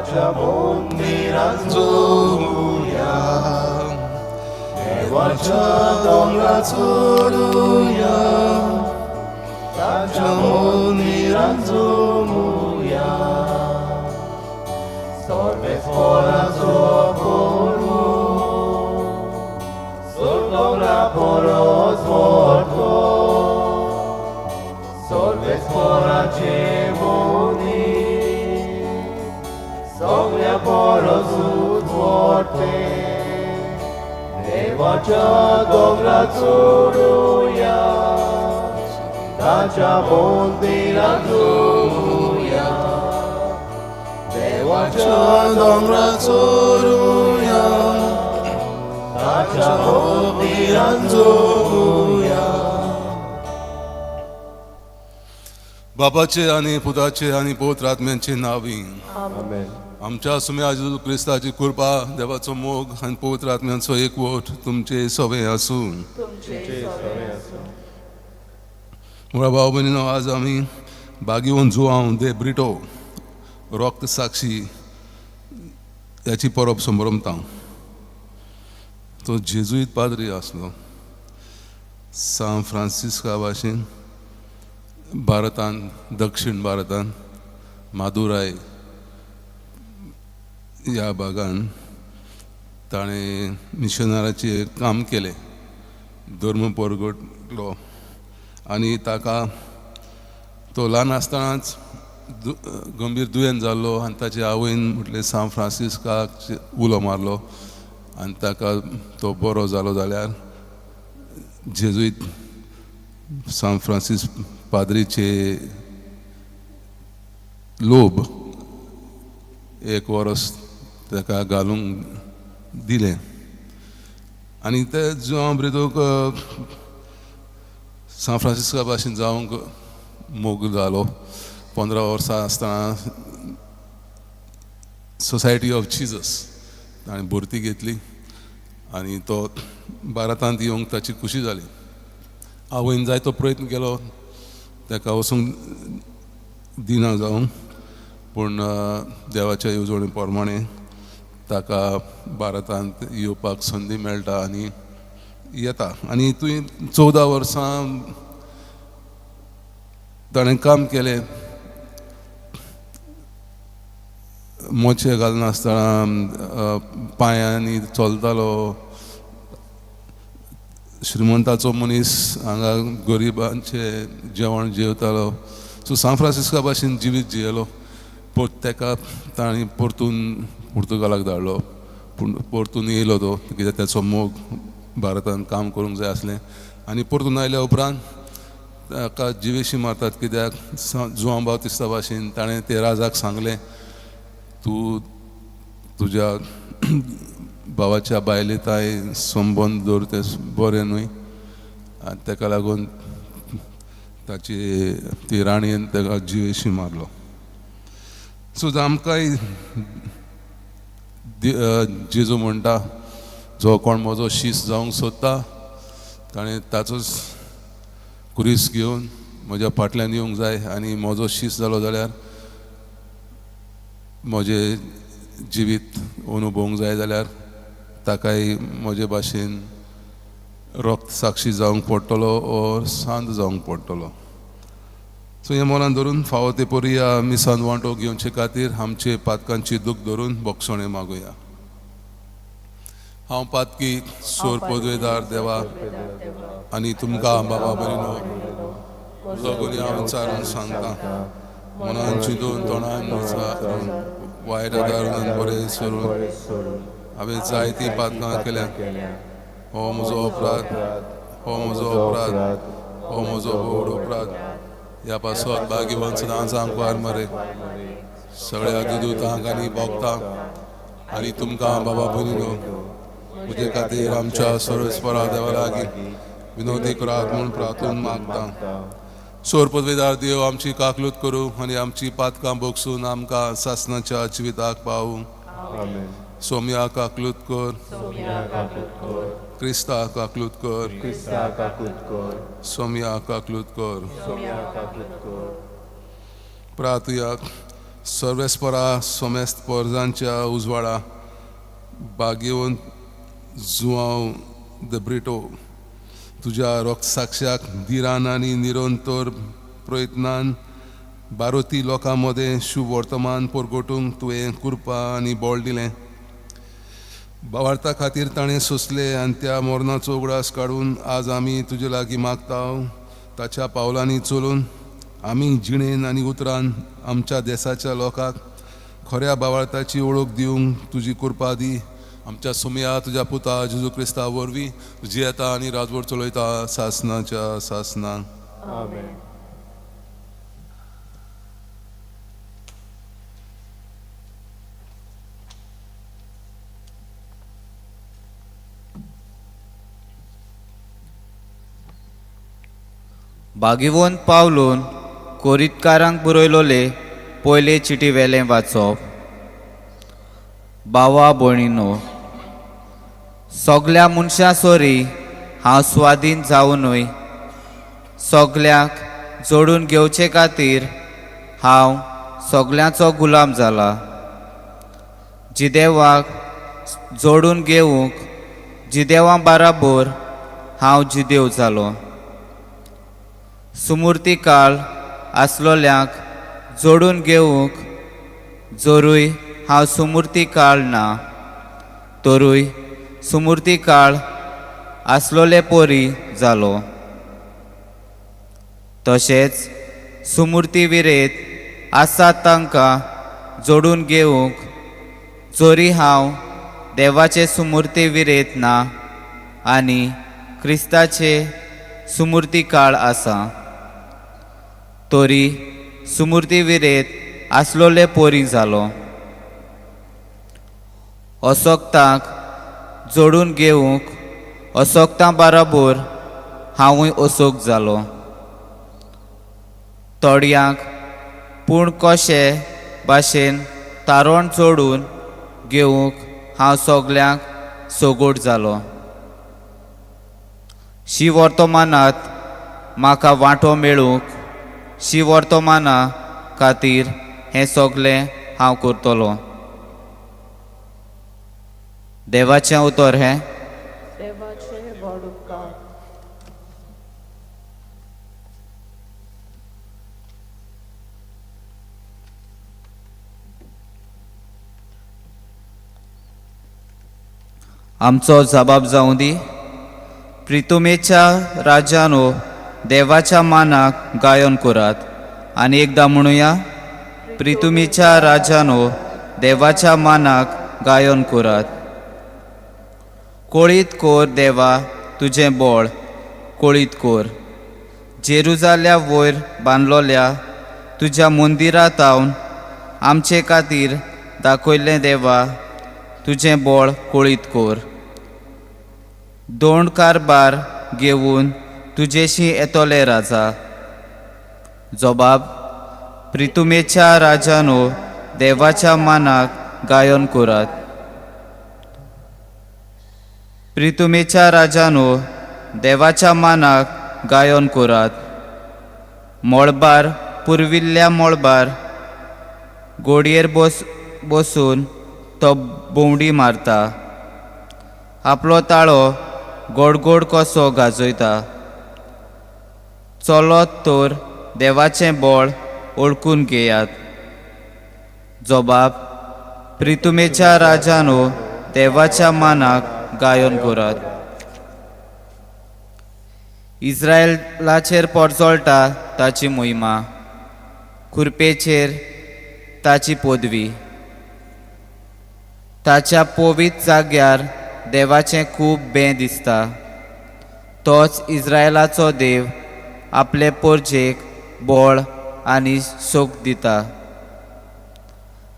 देवाच्या मंदिरान जोया, देवाच्या दोंगरा चोरुया, ताच्या मंदिरान जोमुया. सर्वेस्पराचो पोरू, दोंगरा परस व्हडलो, सर्वेस्पराचें मंदीर सगळ्या परसूच व्हडलें. देवाच्या दोंगरा चोरुया, ताच्या मंदिरान जोमुया, देवाच्या दोंगरा चोरुया, ताच्या मंदिरान जोमुया. बापाचे आनी पुताचे आनी पवित्र आत्म्यांचे नांवी. आमेन. आमच्या सुम्या जेजू क्रिस्ताची कृपा, देवाचो मोग आनी पवित्र आत्म्यांचो एकवट तुमचे सवे आसूं. तुमचे सवे आसूं. मुळा भाव भयणीनो, आज आमी बागीवन जुआंव दे ब्रिटो रोक्त साक्षी ह्याची परब संभ्रमता. तो जेजुईत पाद्री आसलो. सान फ्रांसिस्का भाशेन भारतान, दक्षिण भारतान मादुराय ह्या भागान ताणें मिशनराचें काम केलें, धर्म परगटलो आनी ताका तो ल्हान आसतनाच गंभीर दुयेंत जाल्लो आनी ताचे आवयन म्हटलें सान फ्रांसिस्काक उलो मारलो आनी ताका तो बरो जालो जाल्यार जेजुईत सान फ्रांसीस पाद्रीचे लोब एक वर्स ताका घालूंक दिलें. आनी ते जुआंव ब्रितोक सान फ्रांसिस्का भाशेन जावंक मोग जालो. 15 वर्सां आसतना सोसायटी ऑफ जिजस ताणें भरती घेतली आनी तो भारतांत येवंक ताची खुशी जाली. आवयन जायतो प्रयत्न केलो ताका वचूंक दिना जावंक, पूण देवाच्या येवजणे प्रमाणे ताका भारतांत येवपाक संदी मेळटा आनी येता. आनी तुवें 14 वर्सां ताणें काम केलें, मोचे घालनासतना पांयांनी चलतालो. श्रीमंताचो मनीस हांगा गरिबांचें जेवण जेवतालो. सो सान फ्रांसिस्का भाशेन जिवीत जियेलो. पूण ताका तांणी परतून पुर्तुगालाक धाडलो, पूण परतून येयलो तो कित्याक ताचो मोग भारतान काम करूंक जाय आसलें. आनी परतून आयल्या उपरांत ताका जिवेशी मारतात कित्याक जुआंव बाप्तिस्ता भाशेन ताणें ते राजाक सांगलें, तूं तुज्या भावाच्या बायले ताय संबंद दवर, तें बरें न्हय. आनी ताका लागून ताची ती राणयेन ताका जिवेशी मारलो. सो आमकांय जेजू म्हणटा, जो कोण म्हजो शीस जावंक सोदता ताणें ताचोच कुरीस घेवन म्हज्या फाटल्यान येवंक जाय आनी म्हजो शीस जालो जाल्यार म्हजें जिवीत अनुभवूंक जाय जाल्यार ताकाय म्हजे भाशेन रक्त साक्षी जावंक पडटलो ओर शांत जावंक पडटलो. सो हें मनान धरून फावो ते परी ह्या मिसान वांटो घेवचे खातीर आमचे पातकांची दूख धरून बक्षणें मागुया. हांव पातकी सोर पदवेदार देवा आनी तुमकां बाबा भयणीनो म्हजो गुन्यांव विचारून सांगता, मनान चिंतून तोंडान विचारून वायट आदारून बरें सोडून हांवें जायतीं पातकां केल्या. हो म्हजो अपराध, हो म्हजो अपराध, हो म्हजो व्हड अपराध. ह्या पासत भाग्यवंत सदांच आंकवार मरे सगळ्या दुदूतांक आनी भोगतांक आनी तुमकां बाबा भयणीनो म्हजे खातीर आमच्या सर्वेस्परा देवा लागीं विनोदी करात म्हूण प्रार्थून मागता. सोर पदवेदार देव आमची काकलूत करूं आनी आमची पातकां भोगसून आमकां सासणाच्या जिविताक पावूं. सोम्या काकलूत कर, क्रिस्ता काकलूत कर, सोम्या काकलूत कर. प्रार्थुया. सर्वेस्परा सोमेस्त पोरजांच्या उजवाडा बागेवन जुआंव the Brito तुज्या रोगसाक्षाक धिरान आनी निरंतर प्रयत्नान बारोती लोकां मदें शुभ वर्तमान परगटूंक तुवें कृपा आनी बळ दिलें. बावार्ता खातीर ताणें सोंसलें आनी त्या मरणाचो उगडास काडून आज आमी तुजे लागीं मागता ताच्या पावलांनी चलून आमी जिणेन आनी उतरान आमच्या देसाच्या लोकांक खऱ्या बावार्थाची वळख दिवंक तुजी कृपा दी. आमच्या सुमया तुज्या पुता जेजू क्रिस्ता वरवीं जियेता आनी राजवट चलयता सासनाच्या सासनां. आमेन. बागीवोन पावलून कोरितकारांक बरयलोले पयले चिटी वेलें वाचप. बावा भयणीनो, सगल्या मनशां सोरी हांव स्वाधीन जावनूय सगल्यांक जोडून घेवचे खातीर हांव सगल्यांचो गुलाम जाला. जिदेवाक जोडून घेवंक जिदेवा बाराबोर हांव जिदेव जालो. सुमुर्ती काळ आसलोल्यांक जोडून घेवंक जोरूय हांव सुमुर्ती काळ ना, तरूय सुमुर्ती काळ आसलोले पोरी जालो. तशेंच सुमुर्ती विरेत आसात तांकां जोडून घेवंक जोरी हांव देवाचे सुमुर्ती विरेत ना आनी क्रिस्ताचे सुमुर्ती काळ आसा, तरी सुमुर्ती विरेत आसलोले पोरी जालो. असोक्तांक जोडून घेवंक असोक्तां बाराबोर हांवूय असोक जालो. थोड्यांक पूण कशे भाशेन तारण जोडून घेवंक हांव सगल्यांक सगोट जालो. शिवर्तमानांत म्हाका वांटो मेळूंक शिवर्तमाना खातीर हें सगलें हांव करतलो. देवाचें उतर हें. देवाचें व्हड उपकार. आमचो जबाब जावं दी. प्रितुमेच्या राजानो देवाच्या मानाक गायन करात. आनी एकदां म्हणुया, प्रितुमेच्या राजानो देवाच्या मानाक गायन करात. कोळीत कोर देवा तुजें बळ, कोळीत कोर. जेरुजाल्या वयर बांदलोल्या तुज्या मंदिरांत आमचे खातीर दाखयल्लें देवा तुजें बळ कोळीत कोर. दोंड कारभार घेवन तुजेशी येतले राजा. जबाब प्रितुमेच्या राजानो देवाच्या मानाक गायन करात. प्रितुमेच्या राजानो देवाच्या मानाक गायन करात. मळबार पुर्विल्ल्या मळबार गोडयेर बसून तो भोंवडी मारता. आपलो ताळो गोड गोड कसो गाजयता. चलत तर देवाचें बळ ओळखून घेयात. जबाब प्रितुमेच्या राजानो देवाच्या मानाक गायन करात. इस्रायलाचेर परजळटा ताची मोहिमा, खुरपेचेर ताची पदवी. ताच्या पवित्र जाग्यार देवाचें खूब बें दिसता. तोच इस्रायलाचो देव आपले पोरजेक बळ आनी शोक दिता.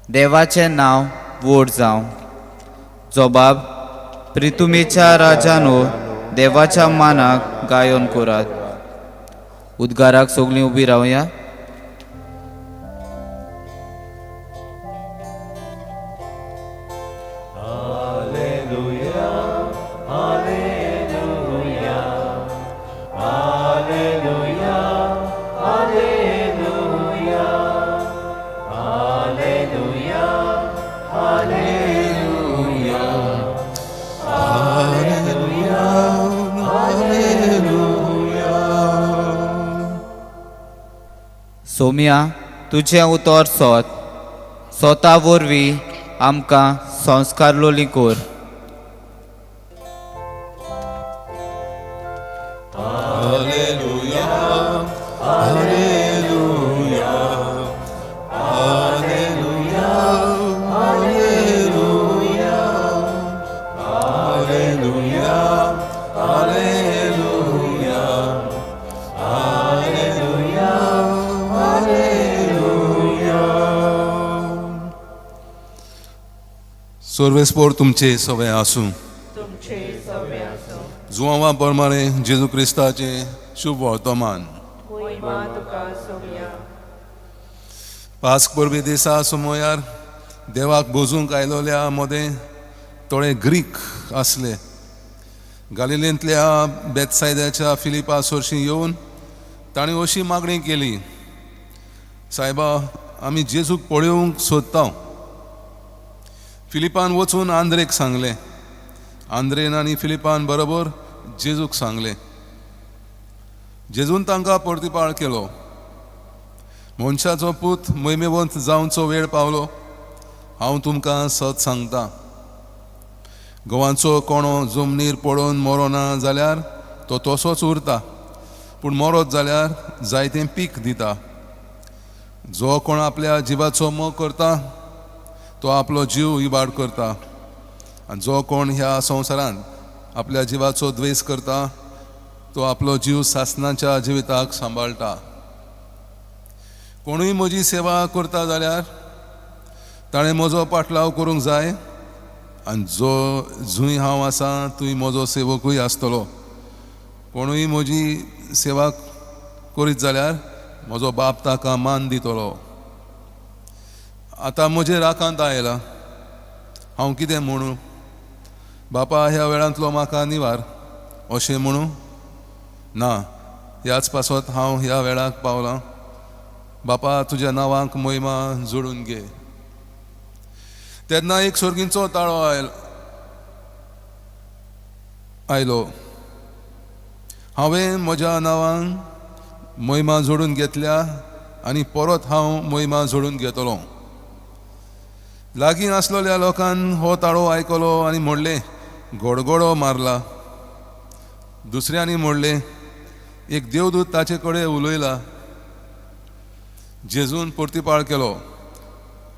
देवाचें नांव व्हड जावं. जबाब प्रितुमेच्या राजानो देवाच्या मानाक गायन करात. उद्गाराक सगळीं उबी रावया. Alleluia, Alleluia, Alleluia, सोम्या तुजें उतर सोत सोता वरवीं आमकां संस्कार लोली कोर. सर्वेस्पोर तुमचे सवे आसूं. तुमचे सवे आसूं. जुवांवा प्रमाणे जेजू क्रिस्ताचें शुभ वर्तमान. मोहिमा तुका सोम्या. पास्क परबे दिसा सुमयार देवाक बोजूंक आयलोल्या मदें थोडे ग्रीक आसले. गालिलेंतल्या बेतसायद्याच्या फिलिपा सोरशी येवन ताणें अशी मागणी केली, सायबा आमी जेजूक पळोवंक सोदता. फिलिपान वचून आंद्रेक सांगलें. आंद्रेन आनी फिलिपान बरोबर जेजूक सांगलें. जेजून तांकां परतिपाळ केलो, मनशाचो पूत मोहिमेवंत जावचो वेळ पावलो. हांव तुमकां सत सांगता, गंवाचो कोणो जमनीर पडून मरोना जाल्यार तो तसोच उरता, पूण मरत जाल्यार जायतें पीक दिता. जो कोण आपल्या जिवाचो मोग करता तो आपलो जीव इबाड करता, आनी जो कोण ह्या संवसारांत आपल्या जिवाचो द्वेस करता तो आपलो जीव सासनाच्या जिविताक सांबाळटा. कोणूय म्हजी सेवा करता जाल्यार ताणें म्हजो पाटलाव करूंक जाय, आनी जो जंय हांव आसा थंय म्हजो सेवकूय आसतलो. कोणूय म्हजी सेवा करीत जाल्यार म्हजो बाप ताका मान दितलो. आतां म्हजेर आकांत आयला, हांव कितें म्हणू? बापा ह्या वेळांतलो म्हाका निवार अशें म्हणू? ना, ह्याच पासत हांव ह्या वेळाक पावलां. बापा तुज्या नांवाक मोहिमा जोडून घे. तेन्ना एक सोर्गींचो ताळो आयलो, हांवें म्हज्या नांवान मोहिमा जोडून घेतल्या आनी परत हांव मोहिमा जोडून घेतलो. लागीं आसलेल्या लोकान हो ताळो आयकलो आनी म्हणलें, गोडगोडो मारला. दुसऱ्यांनी म्हणलें, एक देवदूत ताचे कडेन उलयला. जेजून परतिपाळ केलो,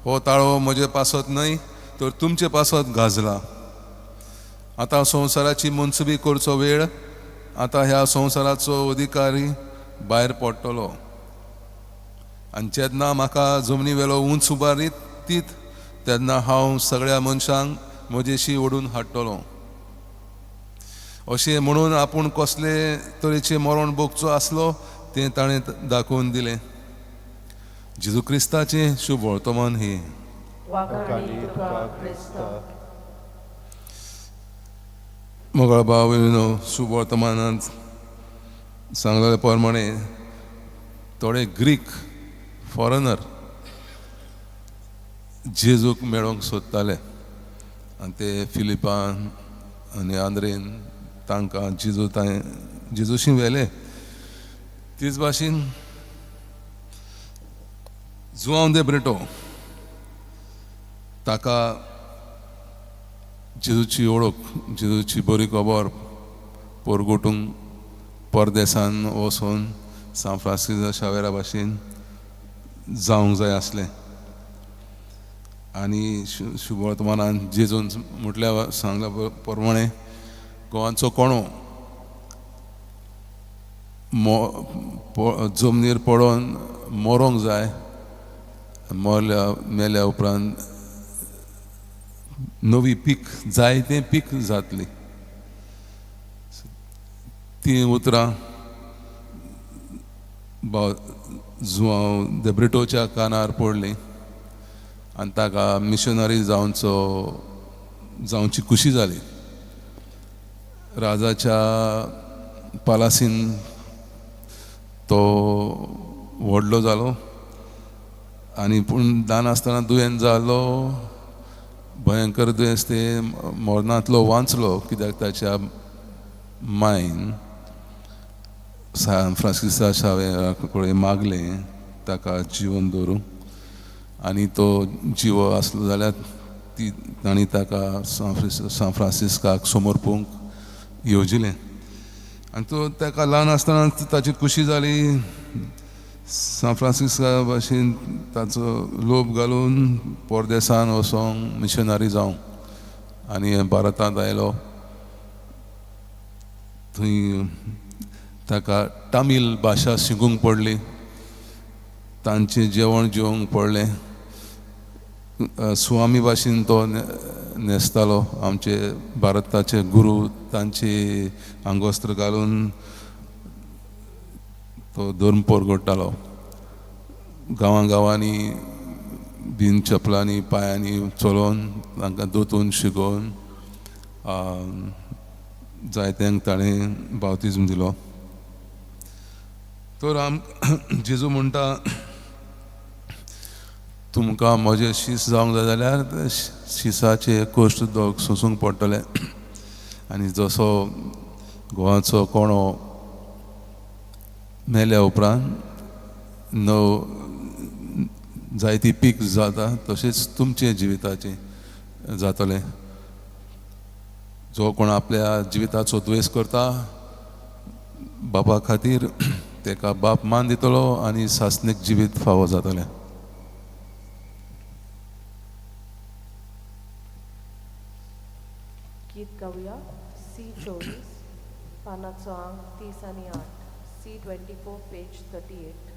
हो ताळो म्हजे पासत न्हय तर तुमचे पासत गाजला. आतां संवसाराची मनसुबी करचो वेळ, आतां ह्या संवसाराचो अधिकारी भायर पडटलो. आनी जेन्ना म्हाका जमनी वेलो उंच उबारीत तीत तेन्ना हांव सगळ्या मनशांक म्हजेशी ओडून हाडटलो. अशें म्हणून आपूण कसले तरेचें मरण भोगचो आसलो तें ताणें दाखोवन दिलें. जेजू क्रिस्ताचें शुभ वर्तमान हें. मोगाळ भाव भयणीनो, शुभ वर्तमानांत सांगलेले प्रमाणे थोडे ग्रीक फॉरेनर जेजूक मेळोवंक सोदताले आनी ते फिलिपान आनी आंद्रेन तांकां जेजू जेजूशी व्हेले. तीच भाशेन जुआंव दे ब्रिटो ताका जेजूची वळख, जेजूची बरी खबर परगटूंक परदेसान वचून सान फ्रांसिस्को शावेरा भाशेन जावंक जाय आसलें. आनी शुभवर्तमानान जेजून म्हटल्या सांगल्या प्रमाणे गोवांचो कोणो जमनीर पडोन मरोंक जाय, मरल्या मेल्या उपरांत नवी पीक जायतें पीक जातली. ती उतरां जुआंव दे ब्रिटोच्या कानार पडली आनी ताका मिशनरी जावची खुशी जाली. राजाच्या पालासीन तो व्हडलो जालो आनी पूण ल्हान आसतना दुयेंत जालो, भयंकर दुयेंस ते मरणांतलो वांचलो कित्याक ताच्या मायन सान फ्रांसिस्का शावेरा कडेन मागलें ताका जिवन दवरूं आनी तो जिवो आसलो जाल्यार ती तांणी ताका सान फ्रांसिस्काक समर्पूंक येवजिलें. आनी तो ताका ल्हान आसतना ताची खुशी जाली सान फ्रांसिस्का भाशेन ताचो लोभ घालून परदेसान वचोंक मिशनरी जावंक आनी भारतांत आयलो. थंय ताका तामील भाशा शिकूंक पडली, तांचें जेवण जेवंक पडलें. स्वामी भाशेन तो न्हेसतालो, आमचे भारताचे गुरू तांचे आंगवस्त्र घालून तो धर्म परगडटालो. गांवां गांवांनी बिन चपलांनी पांयांनी चलोवन तांकां दोतून शिकोवन जायत्यांक ताणें बावतिज्म दिलो. तर आम जेजू म्हणटा तुमकां म्हजें शीस जावंक जाय जाल्यार शिसाचे कश्ट दोग सोंसूंक पडटले. आनी जसो गोवाचो कोणो मेल्या उपरांत नव जायती पीक जाता तशेंच तुमचें जिविताचें जातलें. जो कोण आपल्या जिविताचो द्वेस करता बापा खातीर तेका बाप मान दितलो आनी सासणीक जिवीत फावो जातलें. गीत गावया सी 24 पानाचो आंक 30 आनी 8, सी 24 पेज 38.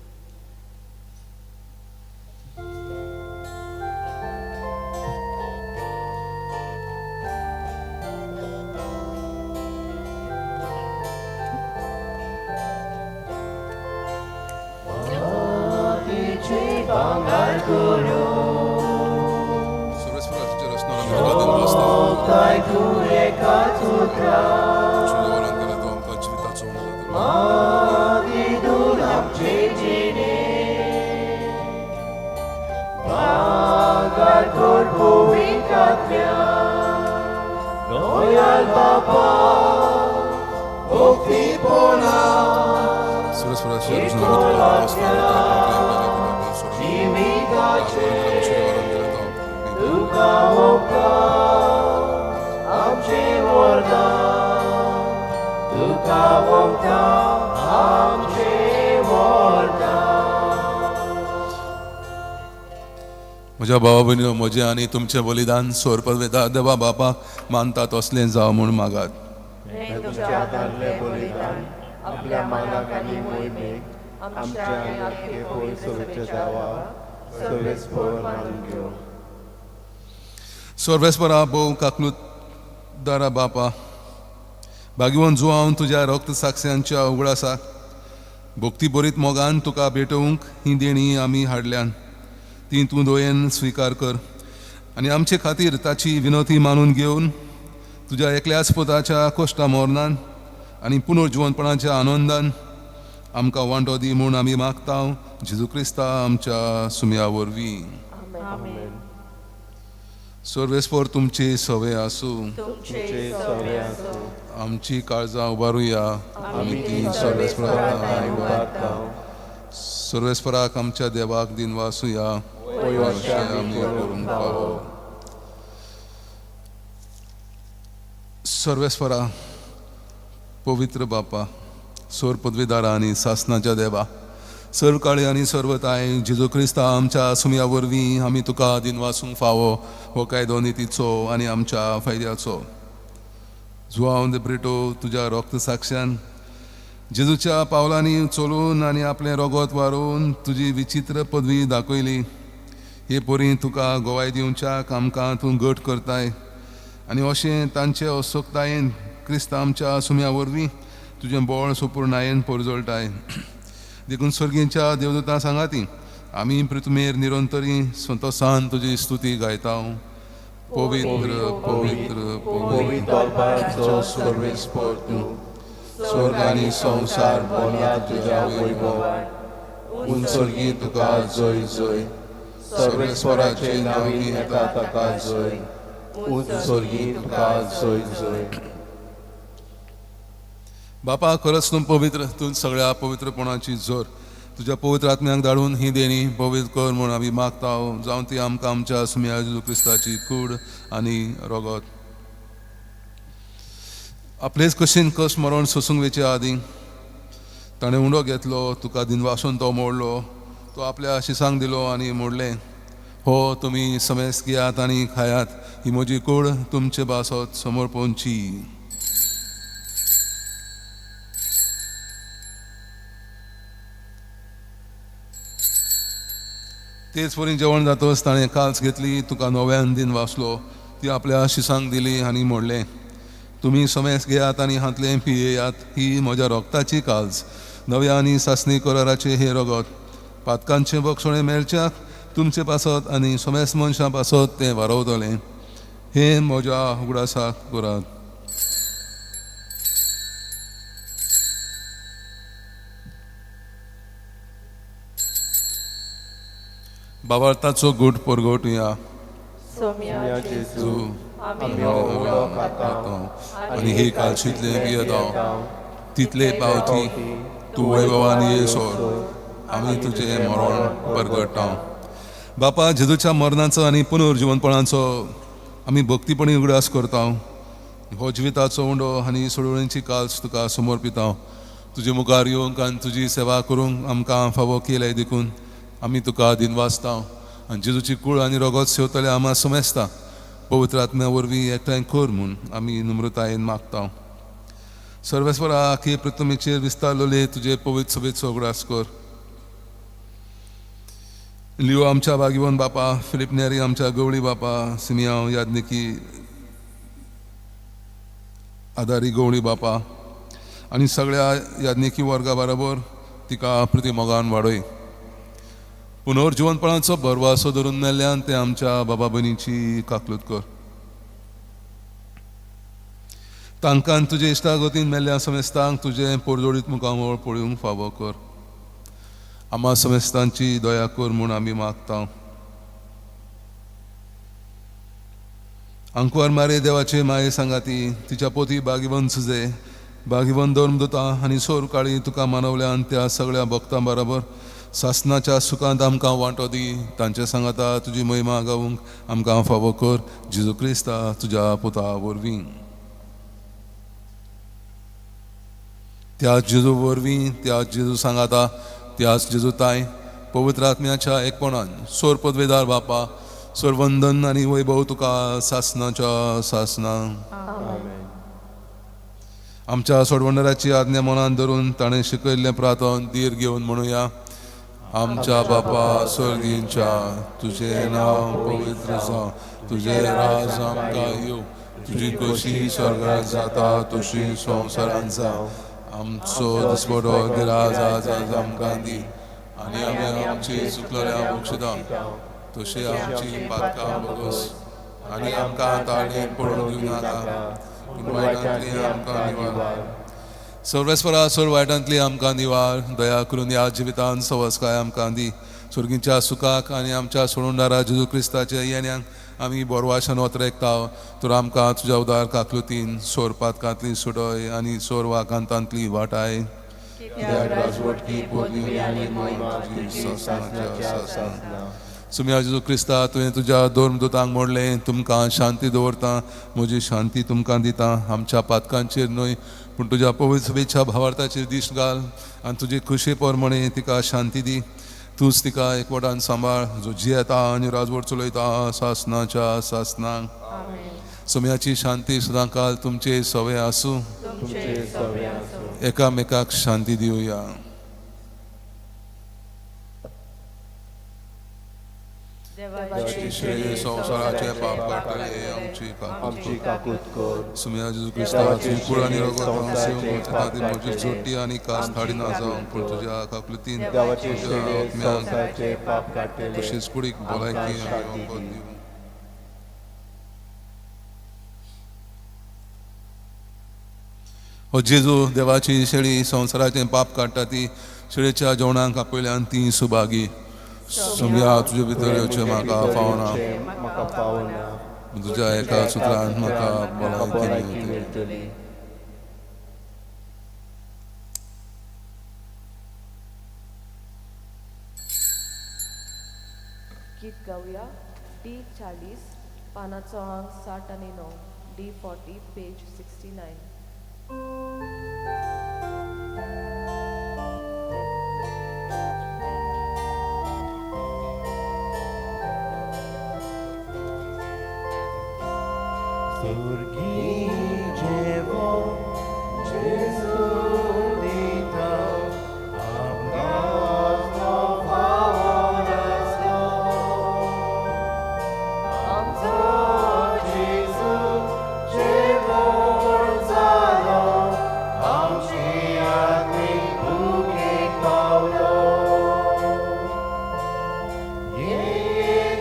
म्हज्या भावा भयणीनो, म्हजें आनी तुमचें बलिदान सोरपवेता देवा बापा मानता तसलें जावं म्हूण मागात. तुमच्या हातांतलें बलिदान आपल्या मानाक आनी मोहिमेक आमच्या आनी आख्खे पवित्र देवा सर्वेस्पर मानून घेवं. सर्वेस्परा भोव काकलूत दारा बापा, भाग्यवंत जुवान तुज्या रक्त साक्षांच्या उगडासाक भक्ती बरीत मोगान तुका भेटोवंक ही देणी आमी हाडल्यान ती तूं दोयेन स्विकार कर आनी आमचे खातीर ताची विनोती मानून घेवन तुज्या एकल्याच पुताच्या कोश्टा मोरनान आनी पुनर्जिवनपणाच्या आनंदान आमकां वांटो दी म्हूण आमी मागता जेजू क्रिस्ता आमच्या सुमया वरवीं. सर्वेस्पर तुमची सवय आसूं, आमची काळजां उबारुया, आमी ती सर्वेस्पराक सर्वेस्पराक आमच्या देवाक दिनवासुया आमी करूंक फावो. सर्वेस्परा पवित्र बापा, सोर पदवीदारा आनी सासनाच्या देवा, सर्व काळी आनी सर्वताय जेजू क्रिस्ता आमच्या सुमया वरवीं आमी तुका दिनवासूंक फावो हो कायदो नितीचो आनी आमच्या फायद्याचो. जुआंव दे ब्रिटो तुज्या रक्त साक्षान जेजूच्या पावलांनी चलून आनी आपलें रोगोत वारोवन तुजी विचित्र पदवी दाखयली. हे परी तुका गोवाय दिवच्याक आमकां तूं घट करताय आनी अशें तांचे असोक्तायेन क्रिस्ता आमच्या सुम्या वरवीं तुजें बळ सुपूर्णायेन परजळटाय. देखून सर्गींच्या देवदूतां सांगाती आमी पृथ्वीर निरंतरी संतोसान तुजी स्तुती गायता. पवित्र पवित्र पवित्र सर्वेस्पर तूं, स्वर्ग आनी संवसार भरला तुज्या वैभवान. उंचर्गी तुका जय जय, सर्वेस्पराचे नांवी येता ताका जय, उंचर्गी तुका जय जय. बापा खरंच तूं पवित्र, तूं सगळ्या पवित्रपणाची जोर. तुज्या पवित्र आत्म्याक धाडून ही देणी पवित्र कर म्हूण आमी मागता, जावन ती आमकां आमच्या सुम्या जेजू क्रिस्ताची कूड आनी रगत. आपलेच कशीन कस मरण सोसूंक वेचे आदीं ताणें उंडो घेतलो, तुका दिनवासून तो मोडलो, तो आपल्या शिसांक दिलो आनी मोडलें, हो तुमी समेस घेयात आनी खायात, ही म्हजी कूड तुमचे बासत समोर पोवची. तेच वरी जेवण जातच ताणें काल्स घेतली, तुका नव्यान दिन वाचलो, ती आपल्या शिसांक दिली आनी म्हणलें, तुमी समेस घेयात आनी हांतलें पियेयात, ही म्हज्या रोगताची काल्स, नव्या आनी सासणी कराराचें हें रगत, पातकांचें बक्षणें मेळच्याक तुमचे पासत आनी समेस मनशां पासत तें वारवतलें, हें म्हज्या उगडासाक करात. बाबार्थाचो गूट परगटुया. आनी हे कालशीतले पियेता तितले पावटी तूं वैभवान येसर आमी तुजें मरण परगटा. बापा, जेजूच्या मरणाचो आनी पुनर्जिवनपणाचो आमी भक्तीपणी उगडास करता. हो जिविताचो उंडो आनी सोडवणीची काल्स तुका समर्पिता. तुजे मुखार येवंक आनी तुजी सेवा करूंक आमकां फावो केले देखून आमी तुका दिनवासता. आनी जेजूची कूळ आनी रगत सेवतले आमा समजता पवित्र आत्म्या वरवीं एकठांय कर म्हूण आमी नम्रतायेन मागता. सर्वेस्वरा, आखी पृथ्वीचेर विस्तारलेले तुजे पवित्र सभेचो उगडास कर. लिओ आमच्या भागिवन बापा, फिलीप नेरी आमच्या गवळी बापा, सिमियांव याज्ञिकी आदारी गवळी बापा आनी सगळ्या याज्ञिकी वर्गा बरोबर तिका प्रतिमोगान वाडय. पुनर्जिवनपणाचो भरवासो धरून मेल्ल्यान ते आमच्या बाबा भयणीची काकलूत कर. तांकां तुजे इश्टागतीन मेल्ल्या समेस्तांक तुजें पोरजोडीत मुखामळ पळोवंक फावो कर. आमा समेस्तांची दया कर म्हूण आमी मागता. आंकवार मारे देवाचे माये सांगाती तिच्या पोती बागिवन सुजे बागिवन धर्म दुता आनी सोर काळी तुका मानवल्यान त्या सगळ्या भक्तां बरोबर सासनाच्या सुखांत आमकां वांटो दी. तांचे सांगाता तुजी महिमा गावूंक आमकां फावो कर. जेजू क्रिस्ता तुज्या पुता वरवीं. त्या जेजू वरवीं, त्या जेजू सांगाता, त्याच जेजू ताय पवित्र आत्म्याच्या एकपणान सोर पदवेदार बापा, सोरवंदन आनी वैभव तुका सासनाच्या सासना. आमच्या सोडवणदाराची आज्ञा मनान धरून ताणें शिकयल्लें प्रार्थन धीर घेवन म्हणुया. आमच्या बापा स्वर्गींच्या, तुजें नांव पवित्र जावं, तुजें राज आमकां येवं, तुजी खोशी स्वर्गांत जाता तशी संवसारांत जावं. आमचो दिसवडो गिराज आज आज आमकां दी आनी आमी आमची चुकलेल्या बक्षिता तशी आमची पातकां बगस आनी आमकां ताळेन पडून दिवं नाका, पूण वायटांतली आमकां निवार. सर्वेस्वरा, सोर वायटांतली आमकां निवार. दया करून ह्या जिवितान सवसकाय आमकां दी. स्वर्गीच्या सुखाक आनी आमच्या सोडूनदारा जेजू क्रिस्ताच्या येण्याक आमी बोरवाशान ओतरेकता. तर आमकां तुज्या उदार काकलुतीन सोर पातकांतली सुडय आनी सोर वाकांतांतली वाटाय. सुम्या जेजू क्रिस्ता, तुवें तुज्या धर्म दुतांक मोडलें, तुमकां शांती दवरता, म्हजी शांती तुमकां दिता. आमच्या पातकांचेर न्हय पूण तुज्या पवित्र सभेच्या भावार्थाचेर दीस घाल आनी तुजी खुशी प्रमाणे तिका शांती दी. तूंच तिका एकवटान सांबाळ, जो जियेता आनी राजवट चलयता सासनाच्या सासनाक. सोम्याची शांती सदांकाल तुमचे सवे आसूं. एकामेकाक शांती दिवया. संवसाराचे पाप काडटले आमची काकूत कर. सुम्या जेजू क्रिस्ताची कूळ आनी रगत खातीर म्हजी जोटी आनी कास धाडिना जावं, पूण तुज्या काकलुतीन तशीच कुडीक भलायकी आनी वखद दिवं. हो जेजू देवाची शेळी संवसाराचें पाप काडटा ती शेळेच्या जेवणाक आपयल्यान ती सुभागी. सोम्या, तुजे भितर येवचें म्हाका फावना, तुज्या एका सुत्रान म्हाका भलायकी मेळटली. गीत गावया डी 40 पानाचो आंक 69, डी 40 पेज 69. सुर्गी जेवो जेजू दिता आमकां तो फावो नासलो आमचो जेजू जेवण जालो आमची आत्मीक भुकेक पावलो ये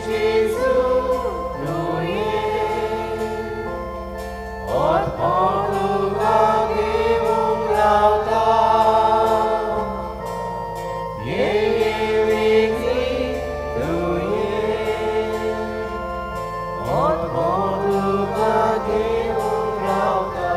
जेजू तूं ये ओत तुका घेवंक रावता ये ये वेगळी तूं ये ओत तुका घेवंक रावता.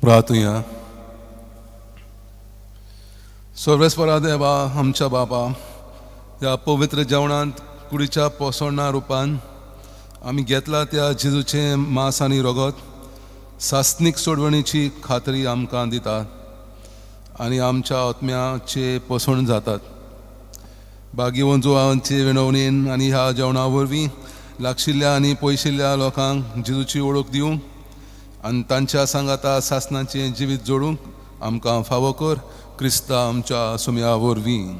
प्रार्थुया. सर्वेस्परा देवा आमच्या बापा, ह्या पवित्र जेवणांत कुडीच्या पोसवणा रुपान आमी घेतला त्या जेजूचें मांस आनी रगत सासणीक सोडवणीची खात्री आमकां दिता आनी आमच्या आत्म्याचे पोसवण जातात. भाग्यवंत जुवांचे विनवणेन आनी ह्या जेवणा वरवीं लागशिल्ल्या आनी पयशिल्ल्या लोकांक जेजूची वळख दिवंक आनी तांच्या सांगाता सासणाचें जिवीत जोडूंक आमकां फावो कर, क्रिस्ता आमच्या सुम्या वरवीं.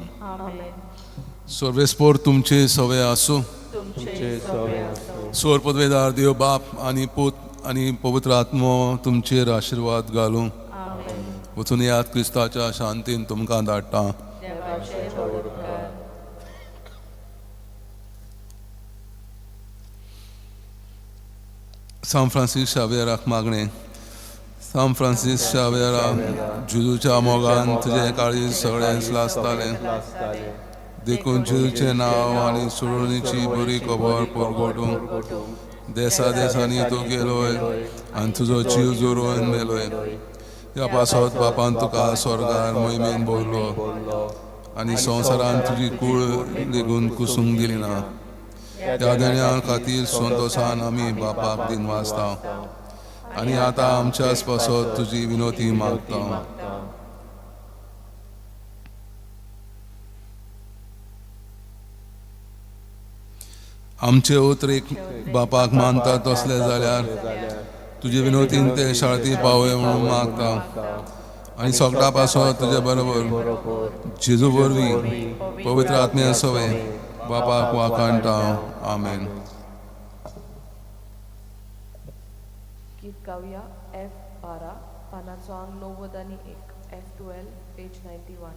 सर्वेस्पोर तुमचे सवे आसूं. तुमचे सवे आसूं. सोर पदवेदार देव बाप आनी पूत आनी पवित्र आत्मो तुमचेर आशिर्वाद घालूं. वचून याद क्रिस्ताच्या शांतीन तुमकां धाडटा. सांत फ्रांसीस शावेराक मागणें. सांत फ्रांसीस शावेरा, जेजूच्या मोगान तुजें काळीज सगळें लासतालें, देखून जेजूचें नांव आनी सोडवणीची बरी खबर परगटूंक देसा देसांनी तूं गेलोय आनी तुजो जीव जोरून मेलोय. ह्या पासत बापान तुका स्वर्गार मोहिमेन भरलो आनी संवसारान तुजी कूळ लेगून कुसूंक दिली ना. त्या देण्या खातीर संतोशान आमी बापाक दिनवासता आनी आतां आमच्याच पासत तुजी विनोती मागता. आमचे उतरेक बापाक मानता तसले जाल्यार तुजे विनोतीन ते शाळती पावय म्हणून मागता आनी सगळ्या पासो तुजे बरोबर जेजू वरवीं पवित्र आत्म्या सवे बापाक वाखाणटा. आमेन. गीत गावया एफ 12 पानाचो आंग 91, F12 page 91.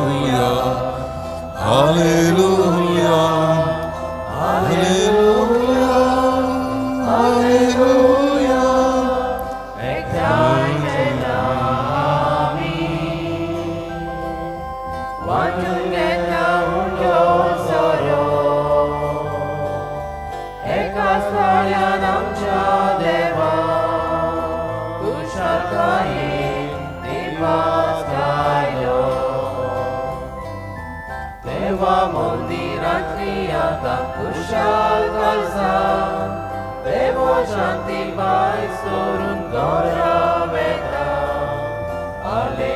Hallelujah, hallelujah, hallelujah. वांटून घेता उंडो सोरो एका स्थळ्यान आमच्या देवा कुशालकायेन दिवस गायलो. देवा मंदिरांतली आतां कुशाल काळजान देवो शांती बाय सोरून घरा वेता. हालेलुया.